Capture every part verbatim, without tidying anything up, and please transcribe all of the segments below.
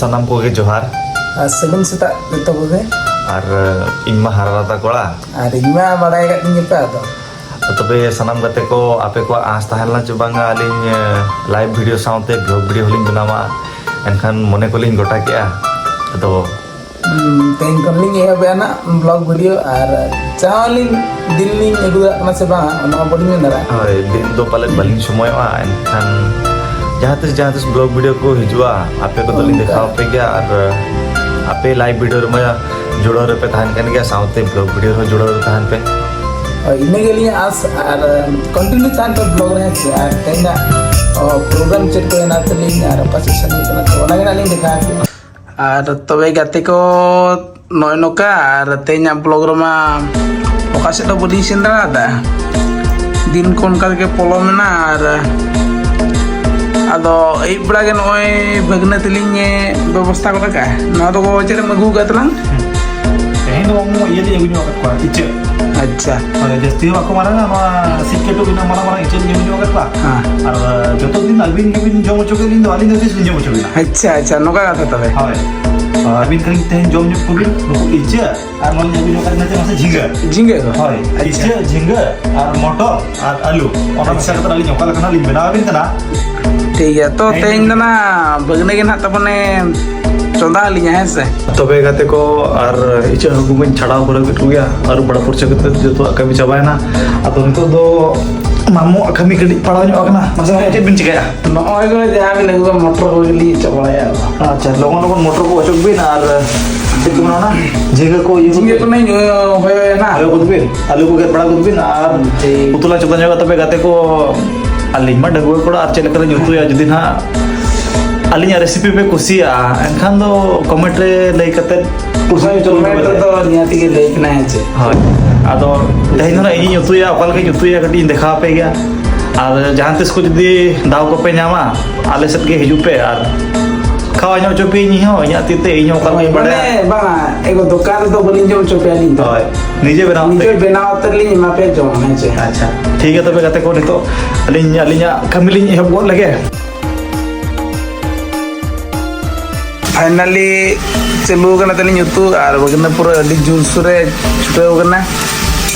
ᱥᱟᱱᱟᱢ ᱠᱚᱜᱮ ᱡᱚᱦᱟᱨ᱾ ᱟᱨ ᱥᱟᱹᱜᱩᱱ ᱥᱮᱛᱟᱜ ᱡᱚᱛᱚ ᱠᱚᱜᱮ᱾ ᱟᱨ ᱤᱧ ᱢᱟ ᱦᱟᱨᱟ ᱨᱟᱛᱟ ᱠᱚᱲᱟ᱾ ᱟᱨ ᱤᱧ ᱢᱟ ᱵᱟᱲᱟᱭ ᱠᱟᱜ ᱛᱤᱧ ᱜᱮᱯᱮ ᱟᱫᱚ᱾ ᱛᱚᱵᱮ ᱥᱟᱱᱟᱢ ᱜᱟᱛᱮ ᱠᱚ, ᱟᱯᱮ ᱠᱚᱣᱟᱜ ᱟᱸᱥ ᱛᱟᱦᱮᱸ ᱞᱮᱱᱟ ᱪᱮ ᱵᱟᱝᱟ ᱟᱹᱞᱤᱧ, ᱮ, live video ᱥᱟᱶᱛᱮ vlog video ᱦᱚᱸᱞᱤᱧ ᱵᱮᱱᱟᱣᱟ, ᱮᱱᱠᱷᱟᱱ ᱢᱚᱱᱮ ᱠᱚᱞᱤᱧ ᱜᱚᱴᱟ ᱠᱮᱜᱼᱟ᱾ ᱟᱫᱚ ᱦᱩᱸ, ᱛᱮᱦᱮᱧ ᱠᱷᱚᱱ ᱞᱤᱧ ᱮᱦᱚᱵᱮᱜᱼᱟ ᱱᱟᱜ vlog video, ᱟᱨ ᱪᱟᱞᱟᱣ ᱞᱤᱧ ᱫᱤᱱ ᱞᱤᱧ ᱟᱹᱜᱩ ᱫᱟᱲᱮᱭᱟᱜ ᱠᱟᱱᱟ ᱥᱮ ᱵᱟᱝ, ᱚᱱᱟ ᱦᱚᱸ ᱵᱟᱹᱞᱤᱧ ᱢᱮᱱ ᱫᱟᱲᱮᱭᱟᱜᱼᱟ᱾ ᱦᱳᱭ, ᱫᱤᱱ ᱫᱚ ᱯᱟᱞᱮᱫ ᱵᱟᱹᱞᱤᱧ ᱥᱚᱢᱚᱭᱚᱜᱼᱟ, ᱮᱱᱠᱷᱟᱱ ᱡᱟᱦᱟᱸ ᱛᱤᱥ, ᱡᱟᱦᱟᱸ ᱛᱤᱥ vlog video ᱠᱚ ᱦᱤᱡᱩᱜᱼᱟ, ᱟᱯᱮ ᱠᱚᱫᱚ ᱞᱤᱧ ᱚᱱᱠᱟ᱾ ᱫᱮᱠᱷᱟᱣ ᱟᱯᱮ ᱜᱮᱭᱟ, ᱟᱨ ᱟᱯᱮ live video ᱨᱮᱢᱟ ᱡᱩᱲᱟᱹᱣ ᱨᱮᱯᱮ ᱛᱟᱦᱮᱱ ᱠᱟᱱ ᱜᱮᱭᱟ, ᱥᱟᱶᱛᱮ vlog video ᱨᱮᱦᱚᱸ ᱡᱩᱲᱟᱹᱣ ᱨᱮ ᱛᱟᱦᱮᱱ ᱯᱮ᱾ ᱦᱳᱭ, ᱤᱱᱟᱹ ᱜᱮ ᱟᱹᱞᱤᱧᱟᱜ ᱟᱸᱥ, ᱟᱨ continue ᱛᱟᱦᱮᱱ ᱯᱮ vlog ᱨᱮ, ᱦᱮᱸ ᱥᱮ? ᱟᱨ ᱛᱮᱦᱮᱧᱟᱜ, ᱚ, program ᱪᱮᱫ ᱠᱚ ᱦᱮᱱᱟᱜ ᱛᱟᱹᱞᱤᱧ ᱟᱨ ᱚᱠᱟ session ᱦᱩᱭᱩᱜ ᱠᱟᱱᱟ, ᱛᱚ ᱚᱱᱟ ᱜᱮ ᱱᱟᱜ ᱞᱤᱧ ᱫᱮᱠᱷᱟᱣ ᱟᱯᱮᱭᱟ᱾ ᱟᱨ ᱛᱚᱵᱮ ᱜᱟᱛᱮ ᱠᱚ, ᱱᱚᱜᱼᱚᱭ ᱱᱚᱝᱠᱟ, ᱟᱨ ᱛᱮᱦᱮᱧᱟᱜ vlog ᱨᱮᱢᱟ ᱚᱠᱟ ᱥᱮᱫ ᱫᱚ ᱵᱟᱹᱞᱤᱧ ᱥᱮᱱ ᱫᱟᱲᱮᱭᱟᱫᱟ᱾ ᱫᱤᱱ ᱠᱚ ᱚᱱᱠᱟ ᱛᱮᱜᱮ ᱯᱚᱞᱚᱢᱮᱱᱟ, ᱟᱨ ᱟᱫᱚ ᱟᱹᱭᱩᱵ ᱵᱮᱲᱟ ᱜᱮ ᱱᱚᱜᱼᱚᱭ ᱵᱷᱟᱹᱜᱽᱱᱟᱹ ᱛᱟᱹᱞᱤᱧ ᱮ ᱵᱮᱵᱚᱥᱛᱷᱟ ᱜᱚᱫ ᱠᱟᱜᱼᱟ᱾ ᱱᱚᱣᱟ ᱫᱚ ᱪᱮᱫ ᱮᱢ ᱟᱹᱜᱩ ᱟᱠᱟᱫ ᱛᱟᱞᱟᱝ? ᱛᱮᱦᱮᱧ ᱫᱚ ᱵᱟᱹᱵᱩ ᱤᱭᱟᱹ ᱞᱤᱧ ᱟᱹᱜᱩ ᱧᱚᱜ ᱟᱠᱟᱫ ᱠᱚᱣᱟ, ᱤᱪᱟᱹᱜ᱾ ᱟᱪᱪᱷᱟ᱾ ᱦᱳᱭ, ᱡᱟᱹᱥᱛᱤ ᱦᱚᱸ ᱵᱟᱠᱚ ᱢᱟᱨᱟᱝᱟ, ᱱᱚᱣᱟ ᱥᱤᱫ ᱠᱟᱹᱴᱩᱵ ᱨᱮᱱᱟᱜ ᱢᱟᱨᱟᱝ ᱢᱟᱨᱟᱝ ᱤᱪᱟᱹᱜ ᱞᱤᱧ ᱟᱹᱜᱩ ᱧᱚᱜ ᱟᱠᱟᱫ ᱠᱚᱣᱟ᱾ ᱦᱮᱸ᱾ ᱟᱨ ᱡᱚᱛᱚ ᱫᱤᱱ ᱟᱹᱵᱤᱱ ᱜᱮᱵᱤᱱ ᱡᱚᱢ ᱦᱚᱪᱚ ᱠᱮᱫ ᱞᱤᱧ ᱫᱚ, ᱟᱹᱞᱤᱧ ᱫᱚ ᱛᱤᱥ ᱞᱤᱧ ᱡᱚᱢ ᱦᱚᱪᱚ ᱵᱤᱱᱟ? ᱟᱪᱪᱷᱟ, ᱟᱪᱪᱷᱟ, ᱱᱚᱝᱠᱟ ᱠᱟᱛᱷᱟ ᱛᱚᱵᱮ᱾ ᱦᱳᱭ᱾ ᱟᱹᱵᱤᱱ ᱠᱷᱟᱹᱞᱤ ᱛᱮᱦᱮᱧ ᱡᱚᱢ ᱧᱚᱜ ᱠᱚᱵᱤᱱ ᱱᱩᱠᱩ ᱤᱪᱟᱹᱜ᱾ ᱟᱨ ᱱᱚᱣᱟ ᱞᱤᱧ ᱟᱹᱜᱩ ᱧᱚᱜ ᱠᱟᱜ ᱵᱤᱱᱟ ᱪᱮᱫ ᱢᱟᱥᱮ ᱡᱷᱤᱸᱜᱟᱹ᱾ ᱡᱷᱤᱸᱜᱟᱹ ᱠᱚ? ᱦᱳᱭ, ᱟᱪᱪᱷᱟ᱾ ᱤᱪᱟᱹᱜ, ᱡᱷᱤᱸᱜᱟᱹ ᱟᱨ ᱢᱚᱴᱚᱨ ᱟᱨ ᱟᱹᱞᱩ, ᱚᱱᱟ ᱢᱮᱥᱟ ᱟᱪᱪᱷᱟ᱾ ᱠᱟᱛᱮ ᱟᱹᱞᱤᱧ ᱚᱠᱟ ᱞᱮᱠᱟᱱᱟᱜ ᱞᱤᱧ ᱵᱮᱱᱟᱣ ᱟᱵᱤᱱ ᱠᱟᱱᱟ᱾ ᱴᱷᱤᱠ ᱜᱮᱭᱟ, ᱛᱚ ᱛᱮᱦᱮᱧ ᱛᱮᱦᱮᱧ ᱫᱚ ᱱᱟᱜ ᱵᱷᱟᱹᱜᱽᱱᱟᱹ ᱜᱮ ᱱᱟᱜ ᱛᱟᱵᱚᱱᱮ ᱪᱚᱸᱫᱟ ᱟᱹᱞᱤᱧᱟ, ᱦᱮᱸ ᱥᱮ? ᱛᱚᱵᱮ ᱜᱟᱛᱮ ᱠᱚ, ᱟᱨ ᱤᱪᱟᱹᱜ ᱦᱟᱹᱠᱩ ᱠᱚᱧ ᱪᱷᱟᱲᱟᱣ ᱯᱩᱨᱟᱹᱣ ᱠᱮᱫ ᱠᱚᱜᱮᱭᱟ, ᱟᱹᱨᱩᱵ ᱵᱟᱲᱟ ᱯᱷᱩᱨᱪᱟᱹ ᱠᱟᱛᱮ ᱡᱚᱛᱚᱣᱟᱜ ᱠᱟᱹᱢᱤ ᱪᱟᱵᱟᱭᱮᱱᱟ᱾ ᱟᱫᱚ ᱱᱤᱛᱚᱜ ᱫᱚ ᱢᱟᱢᱚᱣᱟᱜ ᱠᱟᱹᱢᱤ ᱠᱟᱹᱴᱤᱡ ᱯᱟᱲᱟᱣ ᱧᱚᱜ ᱟᱠᱟᱱᱟ᱾ ᱢᱟᱥᱮ ᱢᱟᱢᱚ, ᱪᱮᱫ ᱵᱤᱱ ᱪᱤᱠᱟᱹᱭᱟ? ᱱᱚᱜᱼᱚᱭ ᱠᱚ ᱡᱟᱦᱟᱸ ᱵᱤᱱ ᱟᱹᱜᱩ ᱠᱟᱜ ᱢᱚᱴᱚᱨ ᱠᱚᱜᱮ ᱞᱤᱧ ᱚᱪᱚᱜ ᱵᱟᱲᱟᱭᱟ᱾ ᱟᱪᱪᱷᱟ, ᱞᱚᱜᱚᱱ ᱞᱚᱜᱚᱱ ᱢᱚᱴᱚᱨ ᱠᱚ ᱚᱪᱚᱜ ᱵᱤᱱ ᱟᱨ ᱪᱮᱫ ᱠᱚ ᱢᱮᱱᱟ ᱚᱱᱟ? ᱡᱷᱤᱸᱜᱟᱹ ᱠᱚ, ᱤᱭᱟᱹ ᱡᱷᱤᱸᱜᱟᱹ ᱠᱚ᱾ ᱠᱚ ᱱᱟᱹᱧ, ᱦᱳᱭ, ᱦᱳᱭ, ᱱᱟ᱾ ᱦᱳᱭ, ᱜᱚᱫ ᱵᱤᱱ, ᱟᱹᱞᱩ ᱠᱚ ᱜᱮᱫ ᱵᱟᱲᱟ ᱜᱚᱫ ᱵᱤᱱ ᱟᱨ ᱴᱷᱤᱠ᱾ ᱩᱛᱩ ᱞᱟᱝ ᱪᱚᱸᱫᱟ ᱧᱚᱜᱟ᱾ ᱛᱚᱵᱮ ᱜᱟᱛᱮ ᱠᱚ, ᱟᱹᱞᱤᱧ ᱢᱟ ᱰᱟᱺᱜᱩᱣᱟᱹ ᱠᱚᱲᱟ, ᱟᱨ ᱪᱮᱫ ᱞᱮᱠᱟ ᱞᱤᱧ ᱩᱛᱩᱭᱟ? ᱡᱩᱫᱤ ᱱᱟᱦᱟᱜ ᱟᱹᱞᱤᱧᱟᱜ recipe ᱯᱮ ᱠᱩᱥᱤᱭᱟᱜᱼᱟ, ᱮᱱᱠᱷᱟᱱ ᱫᱚ comment ᱨᱮ ᱞᱟᱹᱭ ᱠᱟᱛᱮ ᱠᱩᱥᱤ ᱦᱚᱪᱚ ᱞᱤᱧ comment ᱯᱮ᱾ ᱨᱮᱫᱚ ᱱᱤᱦᱟᱹᱛ ᱜᱮ ᱞᱟᱹᱭ ᱠᱟᱱᱟ, ᱦᱮᱸ ᱪᱮ? ᱦᱳᱭ, ᱟᱫᱚ ᱛᱮᱦᱮᱧ ᱫᱚ ᱱᱟᱦᱟᱜ ᱤᱧᱤᱧ ᱩᱛᱩᱭᱟ, ᱚᱠᱟ ᱞᱮᱠᱟᱧ ᱩᱛᱩᱭᱟ ᱠᱟᱹᱴᱤᱡ ᱤᱧ ᱫᱮᱠᱷᱟᱣ ᱟᱯᱮ ᱜᱮᱭᱟ᱾ ᱟᱨ ᱡᱟᱦᱟᱸ ᱛᱤᱥ ᱠᱚ ᱡᱩᱫᱤ ᱫᱟᱣ ᱠᱚᱯᱮ ᱧᱟᱢᱟ, ᱟᱞᱮ ᱥᱮᱫ ᱜᱮ ᱦᱤᱡᱩᱜ ᱯᱮ ᱟᱨ ᱠᱷᱟᱣᱟ ᱧᱚᱜ ᱦᱚᱪᱚ ᱯᱮᱭᱟᱹᱧ ᱤᱧ ᱦᱚᱸ, ᱤᱧᱟᱹᱜ ᱛᱤ ᱛᱮ, ᱤᱧ ᱦᱚᱸ ᱚᱠᱟ ᱞᱮᱠᱟᱧ ᱵᱟᱲᱟᱭᱟ᱾ ᱢᱟᱱᱮ, ᱵᱟᱝᱟ, ᱮᱜᱳ ᱫᱚᱠᱟᱱ ᱨᱮᱫᱚ ᱵᱟᱹᱞᱤᱧ ᱡᱚᱢ ᱦᱚᱪᱚ ᱯᱮᱭᱟ ᱟᱹᱞᱤᱧ ᱫᱚ᱾ ᱦᱳᱭ, ᱱᱤᱡᱮ ᱵᱮᱱᱟᱣ ᱱᱤᱡᱮ ᱛᱮ᱾ ᱵᱮᱱᱟᱣ ᱠᱟᱛᱮ ᱞᱤᱧ ᱮᱢᱟ ᱯᱮᱭᱟ ᱡᱚᱢ, ᱦᱮᱸ ᱪᱮ? ᱟᱪᱪᱷᱟ, ᱴᱷᱤᱠ ᱜᱮᱭᱟ᱾ ᱛᱚᱵᱮ ᱜᱟᱛᱮ ᱠᱚ, ᱱᱤᱛᱚᱜ ᱟᱹᱞᱤᱧ ᱟᱹᱞᱤᱧᱟᱜ ᱠᱟᱹᱢᱤ ᱞᱤᱧ ᱮᱦᱚᱵ ᱜᱚᱫ ᱞᱮᱜᱮ᱾ ᱯᱷᱟᱭᱱᱟᱞᱤ ᱪᱟᱹᱞᱩ ᱠᱟᱱᱟ ᱛᱟᱹᱞᱤᱧ ᱩᱛᱩ, ᱟᱨ ᱵᱟᱹᱜᱤᱱ ᱫᱚ ᱯᱩᱨᱟᱹ ᱟᱹᱰᱤ ᱡᱳᱨᱥᱳᱨᱮ ᱪᱷᱩᱴᱟᱹᱣ ᱠᱟᱱᱟ᱾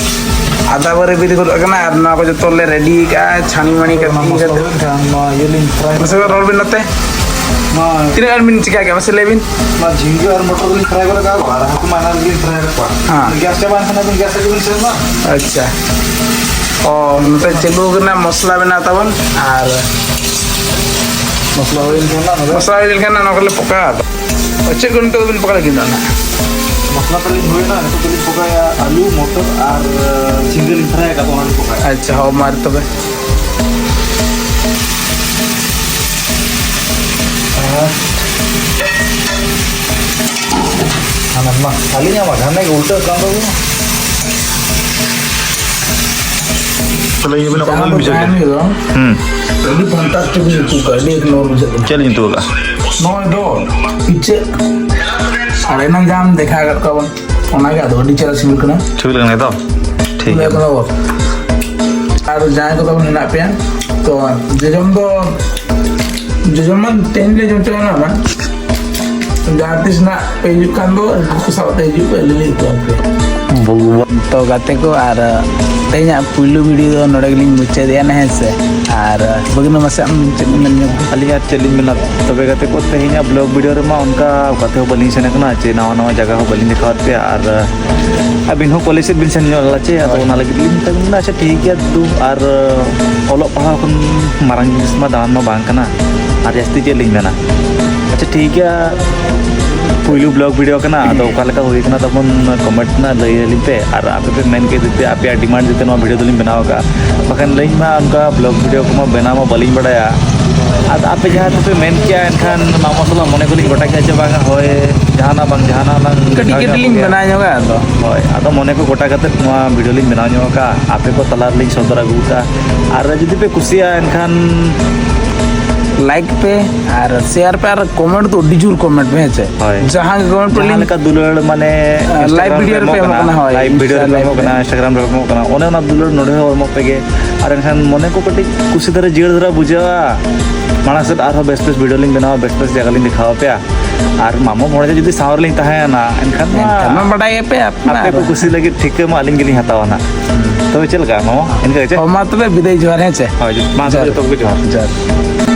ᱟᱫᱟ ᱵᱟᱨᱮ ᱵᱤᱫ ᱜᱚᱫ ᱠᱟᱱᱟ, ᱟᱨ ᱱᱚᱣᱟ ᱠᱚ ᱡᱚᱛᱚ ᱞᱮ ᱨᱮᱰᱤ ᱠᱟᱜᱼᱟ, ᱪᱷᱟᱹᱱᱤ ᱢᱟᱹᱱᱤ ᱠᱟᱛᱮ ᱢᱚᱥᱞᱟ ᱠᱟᱛᱮ᱾ ᱦᱩᱭ ᱮᱱ ᱠᱷᱟᱱ ᱱᱚᱣᱟ ᱤᱭᱟᱹ ᱞᱤᱧ ᱯᱷᱨᱟᱭ ᱢᱟᱥᱮ ᱨᱚᱲ ᱵᱤᱱ ᱱᱚᱛᱮ᱾ ᱱᱚᱣᱟ ᱛᱤᱱᱟᱹᱜ ᱜᱟᱱ ᱵᱤᱱ ᱪᱤᱠᱟ ᱠᱮᱜᱼᱟ, ᱢᱟᱥᱮ ᱞᱟᱹᱭ ᱵᱤᱱ? ᱱᱚᱣᱟ ᱡᱷᱤᱸᱜᱟᱹ ᱟᱨ ᱢᱚᱴᱚᱨ ᱫᱚᱞᱤᱧ ᱯᱷᱨᱟᱭ ᱜᱚᱫ ᱠᱟᱜᱼᱟ, ᱟᱨ ᱦᱟᱹᱠᱩ ᱢᱟ ᱮᱱᱟᱝ ᱨᱮᱜᱮᱞᱤᱧ ᱯᱷᱨᱟᱭ ᱜᱚᱫ ᱠᱚᱣᱟ᱾ ᱦᱮᱸ᱾ ᱜᱮᱥ ᱪᱟᱵᱟ ᱮᱱ ᱠᱷᱟᱱ ᱟᱹᱵᱤᱱ ᱜᱮᱥ ᱨᱮᱜᱮ ᱵᱤᱱ ᱥᱮᱱᱚᱜᱼᱟ᱾ ᱟᱪᱪᱷᱟ᱾ ᱚ, ᱱᱚᱛᱮ ᱪᱟᱹᱞᱩ ᱠᱟᱱᱟ, ᱢᱚᱥᱞᱟ ᱵᱮᱱᱟᱣ ᱛᱟᱵᱚᱱ, ᱟᱨ ᱢᱚᱥᱞᱟ ᱦᱩᱭ ᱞᱮᱱ ᱠᱷᱟᱱ ᱱᱚᱰᱮ ᱢᱚᱥᱞᱟ ᱦᱩᱭ ᱞᱮᱱᱠᱷᱟᱱ ᱱᱚᱣᱟ ᱠᱚᱞᱮ ᱯᱚᱠᱟᱣᱟ᱾ ᱪᱮᱫ ᱠᱚ ᱱᱤᱛᱚᱜ ᱫᱚᱵᱤᱱ ᱯᱚᱠᱟ ᱞᱟᱹᱜᱤᱫ ᱫᱚ ᱱᱟᱦᱟᱜ? ᱢᱚᱥᱞᱟ ᱛᱟᱹᱞᱤᱧ ᱦᱩᱭᱱᱟ, ᱱᱤᱛᱚᱜ ᱫᱚᱞᱤᱧ ᱯᱚᱠᱟᱭᱟ ᱟᱹᱞᱩ, ᱢᱚᱴᱚᱨ ᱟᱨ, ᱟᱸ, ᱡᱷᱤᱸᱜᱟᱹ ᱞᱤᱧ ᱯᱷᱨᱟᱭ ᱟᱠᱟᱫ ᱚᱱᱟ ᱞᱤᱧ ᱯᱚᱠᱟᱭᱟ᱾ ᱟᱪᱪᱷᱟ, ᱦᱚᱸ, ᱢᱟ ᱛᱚᱵᱮ᱾ ᱟᱨ ᱦᱟᱱᱟ ᱢᱟ, ᱟᱹᱞᱤᱧᱟᱜ ᱢᱟ ᱜᱷᱟᱱᱮ ᱜᱮ ᱩᱞᱴᱟᱹᱜ ᱠᱟᱱ ᱛᱟᱵᱚᱱᱟ᱾ ᱛᱟᱦᱞᱮ ᱤᱭᱟᱹ ᱵᱮᱱ ᱚᱠᱟ ᱡᱟᱦᱟᱸ ᱵᱮᱱ ᱫᱚ ᱵᱩᱡᱷᱟᱹᱣ ᱛᱟᱦᱮᱱ ᱠᱮᱫᱟ? ᱜᱮ ᱫᱚ, ᱦᱩᱸ᱾ ᱟᱹᱰᱤ ᱯᱷᱟᱱᱴᱟᱥᱴᱤᱠ ᱧᱩᱛᱩᱢ ᱠᱟᱜ, ᱟᱹᱰᱤ ᱮᱠ ᱱᱚᱢᱵᱚᱨ ᱵᱩᱡᱷᱟᱹᱜ ᱠᱟᱱᱟ᱾ ᱪᱮᱫ ᱞᱤᱧ ᱧᱩᱛᱩᱢ ᱟᱠᱟᱜᱼᱟ? ᱱᱚᱜᱼᱚᱭ ᱫᱚ ᱤᱪᱟᱹᱜ᱾ ᱟᱨ ᱮᱱᱟᱝ ᱡᱟᱦᱟᱸᱢ ᱫᱮᱠᱷᱟᱣ ᱟᱠᱟᱫ ᱠᱚᱣᱟ ᱵᱚᱱ, ᱚᱱᱟᱜᱮ ᱟᱫᱚ ᱟᱹᱰᱤ ᱪᱮᱦᱨᱟ ᱥᱤᱵᱤᱞ ᱠᱟᱱᱟ᱾ ᱥᱤᱵᱤᱞ ᱠᱟᱱᱟ ᱛᱚ? ᱴᱷᱤᱠ ᱞᱟᱹᱭ ᱜᱮᱭᱟ᱾ ᱠᱟᱫᱟ ᱵᱚᱱ᱾ ᱟᱨ ᱡᱟᱦᱟᱸᱭ ᱠᱚ ᱛᱟᱵᱚᱱ ᱢᱮᱱᱟᱜ ᱯᱮᱭᱟ, ᱛᱚ ᱡᱚᱡᱚᱢ ᱫᱚ, ᱡᱚᱡᱚᱢ ᱢᱟ ᱛᱮᱦᱮᱧ ᱞᱮ ᱡᱚᱢ ᱪᱟᱵᱟ ᱠᱟᱜᱼᱟ᱾ ᱡᱟᱦᱟᱸ ᱛᱤᱥ ᱱᱟᱜ ᱯᱮ ᱦᱤᱡᱩᱜ ᱠᱷᱟᱱ ᱫᱚ ᱦᱟᱹᱠᱩ ᱥᱟᱵ ᱛᱮ ᱦᱤᱡᱩᱜ ᱯᱮ, ᱟᱹᱞᱤᱧ ᱞᱤᱧ ᱩᱛᱩ ᱟᱯᱮᱭᱟ᱾ ᱵᱷᱚᱜᱚᱵᱟᱱ᱾ ᱛᱚ ᱜᱟᱛᱮ ᱠᱚ, ᱟᱨ ᱛᱮᱦᱮᱧᱟᱜ ᱯᱩᱭᱞᱩ ᱵᱷᱤᱰᱤᱭᱳ ᱫᱚ ᱱᱚᱰᱮ ᱜᱮᱞᱤᱧ ᱢᱩᱪᱟᱹᱫᱮᱜᱼᱟ ᱱᱟᱦᱟᱜ, ᱦᱮᱸ ᱥᱮ? ᱟᱨ ᱵᱟᱹᱜᱤ ᱢᱟ ᱢᱟᱥᱮ ᱟᱢ ᱪᱮᱫ ᱮᱢ ᱢᱮᱱ ᱧᱚᱜᱟ? ᱟᱹᱞᱤᱧ ᱟᱨ ᱪᱮᱫ ᱞᱤᱧ ᱢᱮᱱᱟ? ᱛᱚᱵᱮ ᱜᱟᱛᱮ ᱠᱚ, ᱛᱮᱦᱮᱧᱟᱜ ᱵᱞᱚᱜ ᱵᱷᱤᱰᱤᱭᱳ ᱨᱮᱢᱟ ᱚᱱᱠᱟ ᱚᱠᱟ ᱛᱮᱦᱚᱸ ᱵᱟᱹᱞᱤᱧ ᱥᱮᱱ ᱟᱠᱟᱱᱟ, ᱪᱮ ᱱᱟᱣᱟ ᱱᱟᱣᱟ ᱡᱟᱭᱜᱟ ᱦᱚᱸ ᱵᱟᱹᱞᱤᱧ ᱫᱮᱠᱷᱟᱣᱟᱫ ᱯᱮᱭᱟ, ᱟᱨ ᱟᱹᱵᱤᱱ ᱦᱚᱸ ᱠᱚᱞᱮᱡᱽ ᱥᱮᱫ ᱵᱤᱱ ᱥᱮᱱ ᱧᱚᱜ ᱞᱮᱱᱟ ᱪᱮ, ᱟᱫᱚ ᱦᱳᱭ᱾ ᱚᱱᱟ ᱞᱟᱹᱜᱤᱫ ᱞᱤᱧ ᱢᱮᱛᱟ ᱵᱤᱱ ᱠᱟᱱᱟ, ᱟᱪᱪᱷᱟ ᱴᱷᱤᱠ ᱜᱮᱭᱟ, ᱫᱩ ᱟᱨ ᱚᱞᱚᱜ ᱯᱟᱲᱦᱟᱣ ᱠᱷᱚᱱ ᱢᱟᱨᱟᱝ ᱡᱤᱱᱤᱥ ᱢᱟ ᱫᱟᱬᱟᱱ ᱢᱟ ᱵᱟᱝ ᱠᱟᱱᱟ, ᱟᱨ ᱡᱟᱹᱥᱛᱤ ᱪᱮᱫ ᱞᱤᱧ ᱢᱮᱱᱟ᱾ ᱟᱪᱪᱷᱟ ᱴᱷᱤᱠ ᱜᱮᱭᱟ, ᱯᱩᱭᱞᱩ ᱵᱞᱚᱜ ᱵᱷᱤᱰᱤᱭᱳ ᱠᱟᱱᱟ, ᱟᱫᱚ ᱚᱠᱟ ᱞᱮᱠᱟ ᱦᱩᱭ ᱠᱟᱱᱟ ᱛᱟᱵᱚᱱ ᱠᱚᱢᱮᱱᱴ ᱨᱮᱱᱟᱜ ᱞᱟᱹᱭ ᱟᱹᱞᱤᱧ ᱯᱮ, ᱟᱨ ᱟᱯᱮ ᱯᱮ ᱢᱮᱱ ᱠᱮᱫ ᱛᱮ ᱟᱯᱮᱭᱟᱜ ᱰᱤᱢᱟᱱᱰ ᱡᱟᱛᱮ ᱱᱚᱣᱟ ᱵᱷᱤᱰᱤᱭᱳ ᱫᱚᱞᱤᱧ ᱵᱮᱱᱟᱣ ᱟᱠᱟᱫᱼᱟ, ᱵᱟᱠᱷᱟᱱ ᱞᱟᱹᱭ ᱢᱟ ᱚᱱᱠᱟ ᱵᱞᱚᱜ ᱵᱷᱤᱰᱤᱭᱳ ᱠᱚᱢᱟ ᱵᱮᱱᱟᱣ ᱢᱟ ᱵᱟᱹᱞᱤᱧ ᱵᱟᱲᱟᱭᱟ᱾ ᱟᱫᱚ ᱟᱯᱮ ᱡᱟᱦᱟᱸ ᱛᱮᱯᱮ ᱢᱮᱱ ᱠᱮᱭᱟ, ᱮᱱᱠᱷᱟᱱ ᱱᱟᱣᱟ ᱥᱟᱞᱟᱜ ᱢᱚᱱᱮ ᱠᱚᱞᱤᱧ ᱜᱚᱴᱟ ᱠᱮᱫᱼᱟ ᱡᱮ ᱵᱟᱝᱟ ᱦᱳᱭ ᱡᱟᱦᱟᱱᱟᱜ ᱵᱟᱝ ᱡᱟᱦᱟᱱᱟᱜ ᱞᱟᱝ ᱠᱟᱹᱴᱤᱡ ᱫᱮᱠᱷᱟᱣ ᱠᱟᱹᱴᱤᱡ ᱧᱚᱜ ᱞᱤᱧ ᱠᱚᱜᱮᱭᱟ᱾ ᱵᱮᱱᱟᱣ ᱧᱚᱜᱟ ᱟᱫᱚ᱾ ᱦᱳᱭ, ᱟᱫᱚ ᱢᱚᱱᱮ ᱠᱚ ᱜᱚᱴᱟ ᱠᱟᱛᱮᱫ ᱱᱚᱣᱟ ᱵᱷᱤᱰᱤᱭᱳ ᱞᱤᱧ ᱵᱮᱱᱟᱣ ᱧᱚᱜ ᱟᱠᱟᱫᱼᱟ, ᱟᱯᱮ ᱠᱚ ᱛᱟᱞᱟ ᱨᱮᱞᱤᱧ ᱥᱚᱫᱚᱨ ᱟᱹᱜᱩ ᱟᱠᱟᱫᱼᱟ᱾ ᱟᱨ ᱡᱩᱫᱤ ᱯᱮ ᱠᱩᱥᱤᱭᱟᱜᱼᱟ ᱮᱱᱠᱷᱟᱱ ᱞᱟᱭᱤᱠ ᱯᱮ ᱟᱨ ᱥᱮᱭᱟᱨ ᱯᱮ ᱟᱨ ᱠᱚᱢᱮᱱᱴ ᱫᱚ ᱟᱹᱰᱤ ᱡᱳᱨ ᱠᱚᱢᱮᱱᱴ ᱯᱮ, ᱦᱮᱸ ᱪᱮ? ᱦᱳᱭ᱾ ᱡᱟᱦᱟᱸ ᱜᱮ ᱠᱚᱢᱮᱱᱴ ᱯᱮ ᱡᱟᱦᱟᱸ ᱞᱤᱧ ᱞᱮᱠᱟ ᱫᱩᱞᱟᱹᱲ ᱢᱟᱱᱮ ᱞᱟᱭᱤᱵᱷ Instagram ᱵᱷᱤᱰᱤᱭᱳ ᱨᱮ ᱨᱮᱯᱮ ᱮᱢᱚᱜ ᱮᱢᱚᱜ ᱠᱟᱱᱟ, ᱠᱟᱱᱟ, ᱦᱳᱭ, ᱞᱟᱭᱤᱵᱷ ᱵᱷᱤᱰᱤᱭᱳ ᱨᱮ ᱯᱮ ᱤᱱᱥᱴᱟᱜᱨᱟᱢ ᱮᱢᱚᱜ ᱠᱟᱱᱟ, ᱚᱱᱮ ᱚᱱᱟ ᱫᱩᱞᱟᱹᱲ ᱱᱚᱰᱮ ᱦᱚᱸ ᱮᱢᱚᱜ ᱯᱮᱜᱮ᱾ ᱟᱨ ᱮᱱᱠᱷᱟᱱ ᱢᱚᱱᱮ ᱠᱚ ᱠᱟᱹᱴᱤᱡ ᱠᱩᱥᱤ ᱫᱷᱟᱨᱟ ᱡᱤᱭᱟᱹᱲ ᱫᱷᱟᱨᱟ ᱵᱩᱡᱷᱟᱹᱜᱼᱟ᱾ ᱢᱟᱲᱟᱝ ᱥᱮᱫ ᱟᱨᱦᱚᱸ ᱵᱮᱥ ᱵᱮᱥ ᱵᱷᱤᱰᱤᱭᱳ ᱞᱤᱧ ᱵᱮᱱᱟᱣᱟ, ᱵᱮᱥ ᱵᱮᱥ ᱡᱟᱭᱜᱟ ᱞᱤᱧ ᱫᱮᱠᱷᱟᱣ ᱟᱯᱮᱭᱟ᱾ ᱟᱨ ᱢᱟᱢᱚ ᱵᱷᱚᱲᱡᱟ ᱡᱩᱫᱤ ᱥᱟᱶ ᱨᱮᱞᱤᱧ ᱛᱟᱦᱮᱸᱱᱟ, ᱮᱱᱠᱷᱟᱱ ᱢᱟ ᱮᱱᱠᱷᱟᱱ ᱢᱟ ᱵᱟᱰᱟᱭ ᱜᱮᱯᱮ, ᱟᱯᱱᱟᱨ᱾ ᱟᱯᱮ ᱠᱚ ᱠᱩᱥᱤ ᱞᱟᱹᱜᱤᱫ ᱴᱷᱤᱠᱟᱹ ᱢᱟ ᱟᱹᱞᱤᱧ ᱜᱮᱞᱤᱧ ᱦᱟᱛᱟᱣᱟ ᱱᱟᱜ᱾ ᱛᱚᱵᱮ ᱪᱮᱫ ᱞᱮᱠᱟ ᱢᱟᱢᱚ? ᱤᱱᱠᱟᱹ ᱜᱮ ᱪᱮ? ᱦᱚᱸ, ᱢᱟ ᱛᱚᱵᱮ ᱵᱤᱫᱟᱹᱭ ᱡᱚᱦᱟᱨ, ᱦᱮᱸ ᱪᱮ? ᱦᱳᱭ, ᱢᱟ ᱛᱚᱵᱮ ᱡᱚᱦᱟᱨ᱾ ᱡᱚᱛᱚ ᱠᱚᱜᱮ ᱡᱚᱦᱟᱨ᱾ ᱡᱚᱦᱟᱨ᱾